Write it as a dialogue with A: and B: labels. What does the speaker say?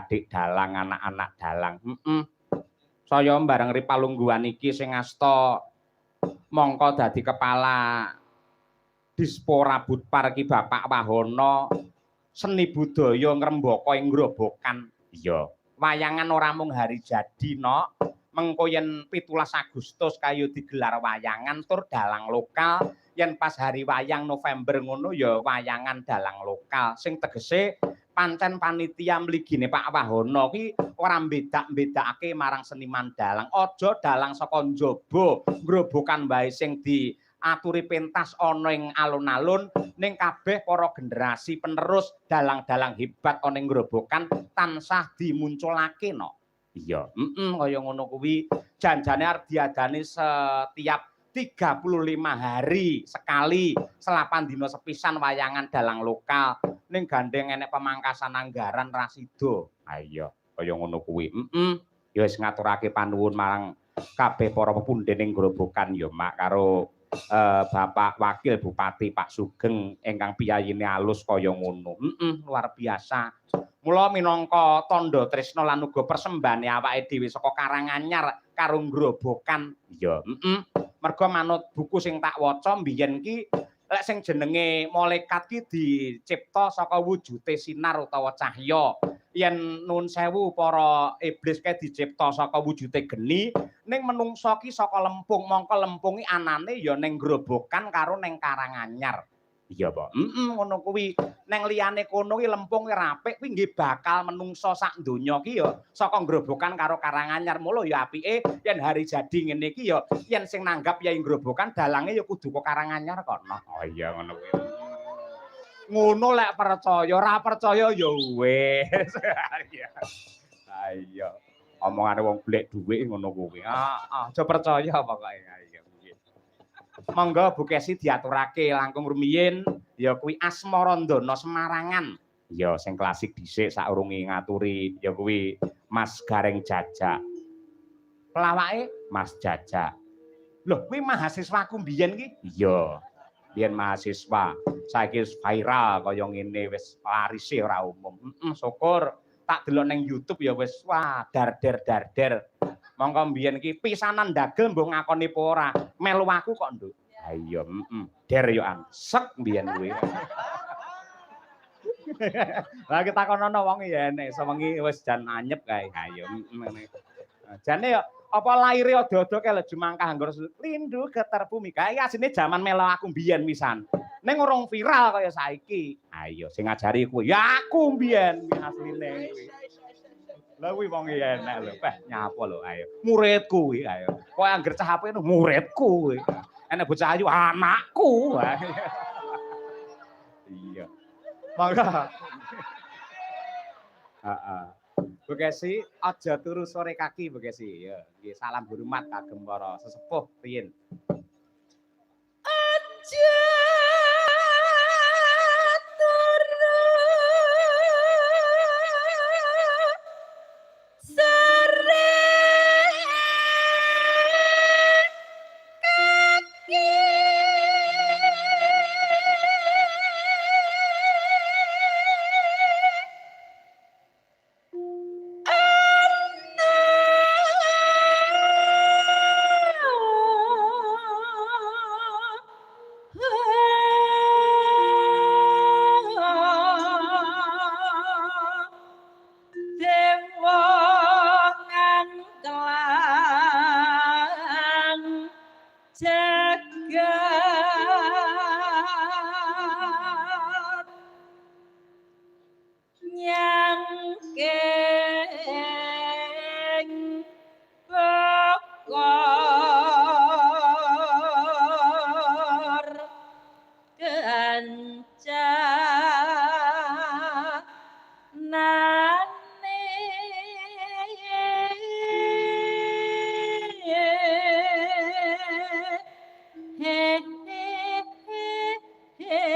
A: adik-adik dalang, anak-anak dalang. Heeh. Saya bareng ripalungguhan iki sing asta mongko dadi kepala Dispora Budpar ki Bapak Wahono seni budaya ngrembaka ing Grobogan. Iya. Wayangan ora mung hari jadi nok, mengko yen 17 Agustus kayu digelar wayangan tur dalang lokal, yen pas hari wayang November ngono ya wayangan dalang lokal. Sing tegese pancen panitia mligine Pak Wahono ki ora mbedak-mbedakake marang seniman dalang. Aja dalang saka njaba Grobogan wae sing di aturi pentas ana ing alun-alun, ning kabeh para generasi penerus dalang-dalang hebat ana ing Grobogan tansah dimunculake no. Iya, heeh kaya ngono kuwi. Janjane arep diadani setiap 35 hari sekali, selapan dina sepisan wayangan dalang lokal. Ning gandeng enek pemangkasan anggaran ra sida. Ha iya, kaya ngono kuwi. Heeh. Ya wis ngaturake panuwun marang kabeh para pepundhen ing Grobogan ya, Mak, karo Bapak Wakil Bupati Pak Sugeng ingkang piyayine alus kaya ngono. Heeh, luar biasa. Mula minangka tandha tresna lan uga persembahane awake dhewe saka Karanganyar karo Grobogan. Iya, heeh. Merga manut buku sing tak waca mbiyen ki lek sing jenenge malaikat ki dicipta saka wujute sinar utawa cahya. Yen nuwun sewu para iblis kae dicipta saka wujute geni, ning menungsa ki saka lempung, mongko lempung ki anane ya ning Grobogan karo ning Karanganyar. Iya, Pak. Heeh, ngono kuwi. Ning liyane kono ki lempung ki apik kuwi nggih bakal menungsa sak donya ki ya saka Grobogan karo Karanganyar. Mula ya apike yen hari jadi ngene iki ya yen sing nanggap ya ing Grobogan dalange ya kudu kok Karanganyar kono. Oh iya ngono kuwi. Ngono lek percaya, ora percaya ya wis. Iya. Ha iya. Omongane wong blek dhuwit ngono kuwi. Heeh, aja percaya pokoke. Iya. Monggo Bu Kesi diaturake langkung rumiyin ya kuwi Asmarandana Semarangan. Ya sing klasik dhisik saurunge ngaturi ya kuwi Mas Gareng Jajak. Pelawake Mas Jajak. Lho, kuwi mahasiswaku mbiyen ki? Iya. Biyen mahasiswa, saiki wis viral kaya ngene wis larise ora umum. Heeh, syukur tak delok ning YouTube ya wis wah darder darder. Mongko mbiyen ki pisanan dagel mbuh ngakoni apa ora, melu aku kok, Nduk. Ha iya, heeh. Der yo an. Sek mbiyen kuwi. Lah kita kono wong ya enek sewengi wis jan anyep kae. Ha iya, heeh. Jane yo apa laire ado-ado kae lho jumangkah anggur lindu getar bumi. Kae asline jaman melu aku mbiyen pisan. Ning urung viral kaya saiki. Ha iya, sing ngajari kuwi ya aku mbiyen asline kuwi. Lah kuwi wong enek lho, peh nyapa lho ayo. Muridku kuwi ayo. Kok angger cah apik muridku kuwi. Enek bocah ayu anakku. Iya. Monggo. Heeh. Bu Kesi aja turu sore kaki Bu Kesi. Ya, nggih salam hormat kagem para sesepuh riyin.
B: Aja turu sore kaki. He